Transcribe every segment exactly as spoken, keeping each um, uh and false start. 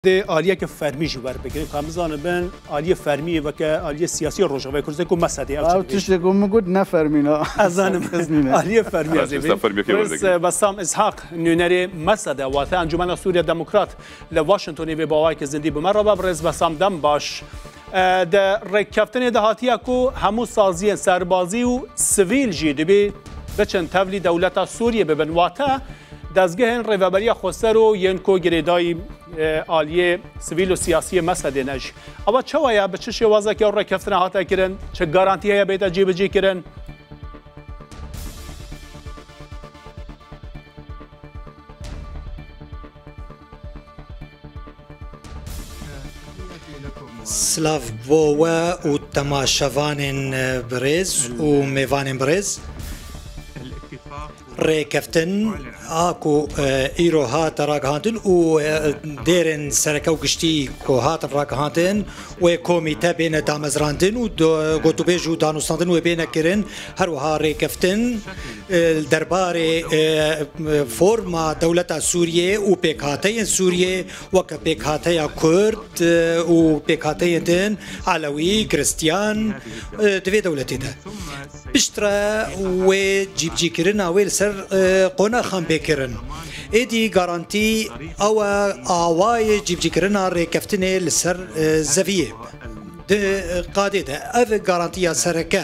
Dê aliyeke fermî jî werbigrin. Ka em bizanibin, aliyê fermî weke aliyê siyasî ya Rojavayê Kurdistanê ku mesedê ew Ew çi dibêjin. Tiştê ku min got ne fermî ne. Ez zanim. Kes nîne. Aliyê fermî ez ê bêjim. Birêz, e, Besam Îshak, nûnerê mesede, wate Encûmena Sûriya Demokrat li Washingtonê vê bi awayeke zindî bi me re be. Birêz Besam, dem baş. E, di rêkeftinê de hatiye ku hemû saziyên serbazî û sivîl jî dibê biçin tevlî dewleta Sûriyê bibin. Wate dezgehên Rêveberiya Xweser û yên ku girêdayî, e, aliyê sivîl û siyasî yê mesedê ne jî. Ewa çawa ye, bi çi şêwazekê ew rêkeftina hate kirin, çi garantî heye bête cîbicî kirin? Silav bo we û temaşevanên, e, birêz û mêvanên birêz. Rêkeftin a ku, e, îro hate ragihandin û, e, dêrên sereke û giştî ku hatin ragihandin, wê komîte bêne damezrandin û do-, gotûbêj û danûstandin wê bêne kirin. Her wiha rêkeftin, e, li derbarê, e, forma dewleta Sûriyê û pêkhateyên Sûriyê, weke pêkhateya Kurd, e, û pêkhateyên din, Elewî, Kristiyan, e, di vê dewletê de. Piştre wê cîbicîkirina wê li ser, e, qonaxan bê kirin. Êdî garantî ew e awayê cîbicîkirina rêkeftinê li ser, e, zeviyê. Di qadê de ev garantiya sereke,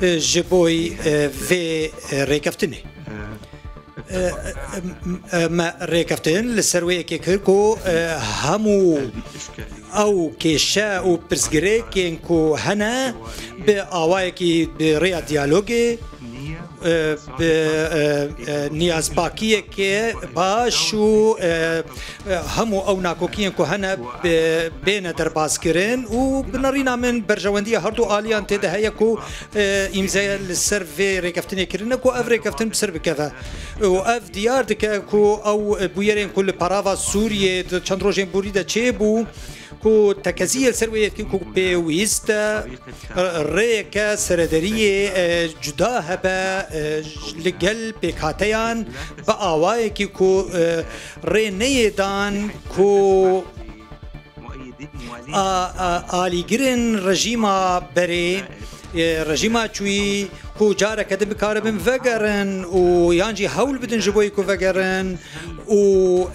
e, ji boy, e, vê, e, rêkeftinê. E, e, e, me rêkeftin li ser wê yekê kir ku, e, hemû ew kêşe û pirsgirêkên ku hene bi awayekî bi rêya diyalogê, e, bi, e, e, niyazpakiyeke baş û, e, e, hemû ew nakokiyên ku hene bi-, bêne derbazkirin û bi nerîna min berjewendiya her du aliyan tê de heye ku, e, îmze li ser vê rêkeftinê kirine ku ev rêkeftin bi ser bikeve. Û ev diyar dike ku ew bûyerên ku li perava Sûriyê di çend rojên borî de çêbû, ku tekeziyê li ser wê yekê ku pêwîst e, rêyeke serederiyê, e, cuda hebe, e, li gel pêkhateyan bi awayekî ku, e, rê neyê dan ku a, a, alîgirên rejîma berê, e, rejîma çûyî ku careke din bikaribin vegerin û yan jî hewl bidin ji bo ku vegerin û,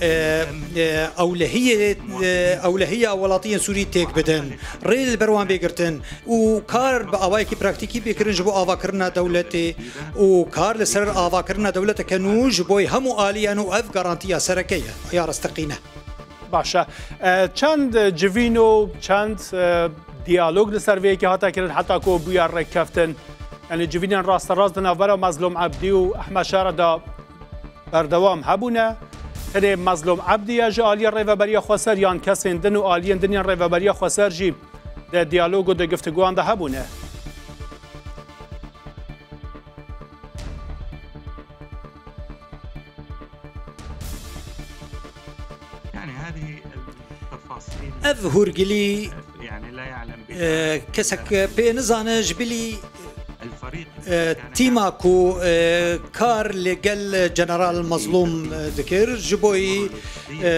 e, e, ewlehiyê, e, ewlehiya welatiyên Sûrî têk bidin. Rê li ber wan bê girtin û kar bi awayekî praktîkî bê kirin ji bo avakirina dewletê û kar li ser avakirina dewleteke nû ji bo hemû aliyan û ev garantiya sereke ye ya resteqîne. Baş e. E, çend civîn û çend, e, diyalog li ser vê yekê hate kirin heta ku bûye rêkeftin? Yanî civînên rasterast di navbera Mezlûm Ebdî û Ehmed Şara de berdewam hebûne? Tenê Mezlûm Ebdî ye ji aliyê Rêveberiya Xweser yan kesên din û aliyên din yên Rêveberiya Xweser jî di diyalog û di giftiguan de hebûne? Ev hûrgilî, e, kesek pê nizane, ji bilî, e, tîma ku, e, kar li gel General Mazlûm, e, dikir, ji bo, e, e,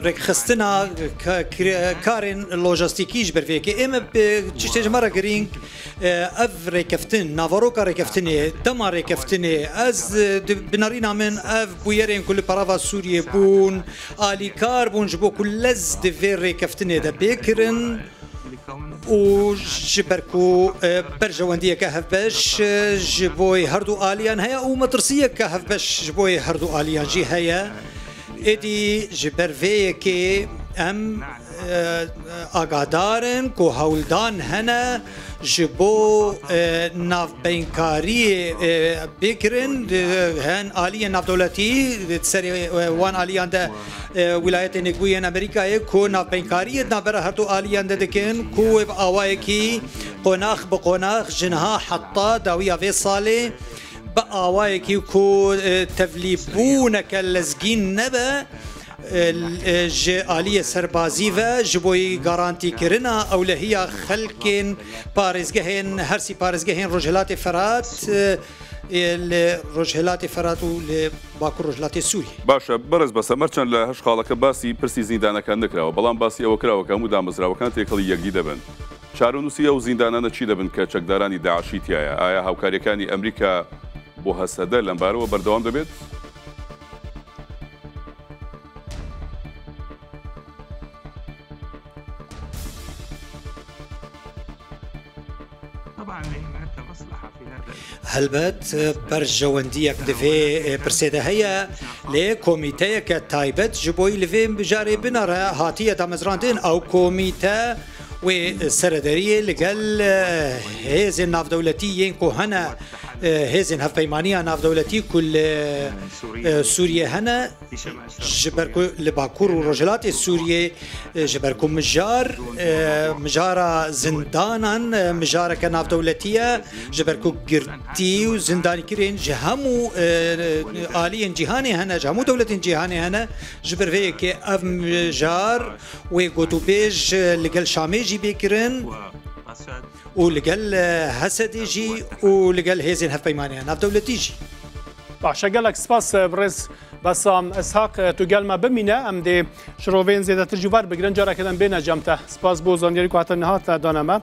rêkxistina ka-, kir-, karên lojistîkî ji ber vê yekê. Ê me bi tiştê ji me re girîng, e, ev rêkeftin, naveroka rêkeftinê, dema rêkeftinê, ez, e, di, bi nerîna min ev bûyerên ku li perava Sûriyê bûn, alîkar bûn ji bo ku lez di vê rêkeftinê de bê kirin û ji ber ku, e, berjewendiyeke hevbeş, e, ji bo her du aliyan heye û metirsiyeke hevbeş ji bo her du aliyan jî heye. Êdî ji ber vê yekê em, e, agadar in ku hewldan hene ji bo, e, navbeynkariyê, e, bê kirin, e, hen aliyên navdewletî, di serê, e, wan aliyan de, e, Wîlayetên Yekbûyî yên Amerîkayê ku navbeynkariyê di navbera her du aliyan de dikin, ku wê bi awayekî qonax bi qonax ji niha heta dawiya vê salê bi awayekî ku, e, tevlîbûneke lezgîn nebe, e, e, ji aliyê serbazî ve ji bo garantîkirina ewlehiya xelkên parêzgehên, her sî parêzgehên Rojhilatê Ferat, e, ê li Rojhilatê Ferat û li Bakur Rojhilatê Sûriyê. باشە، بەڕێز بەسە، مەرچەند لە هەشت خاڵەکە باسی پرسی زیندانەکان نەکراوە، بەڵام باسی ئەوە کراوە کە هەموو دامەزراوەکان تێکەڵی یەکدی دەبن. چارەنووسی ئەو زیندانانە چی دەبن کە چەکدارانی داعشی تیایە؟ ئایا هاوکاریەکانی ئەمریکا بۆ هەسەدە لەمبارەوە بەردەوام دەبێت؟ Helbet, berjewendiyek di vê pirsê de heye, lê komîteyeke taybet ji bo li vê mijarê binere hatiye damezrandin. Ew komîte wê serederiyê li gel hêzên navdewletî yên ku hene, hêzên hevpeymaniya navdewletî ku li Sûriyê hene, ji ber ku li Bakur û Rojhilatê Sûriyê, e, ji ber ku mijar, e, mijara zindanan, e, mijareke navdewletî ye, ji ber ku girtî û zindanîkirin ji hemû, e, aliyên cîhanê hene, ji hemû dewletên cîhanê hene, ji ber vê yekê ev mijar wê gotûbêj, e, li gel Şamê jî bê kirin û li gel, e, Hesedê jî û li gel hêzên hevpeymaniya navdewletî jî. Baş e, gelek spas, e, birêz Bessam Ishaq, e, tu gel me bimîne, em dê şirovên zêdetir jî werbigirin, careke din bêne cem te. Spas bo zanyarî ku heta niha te dane me.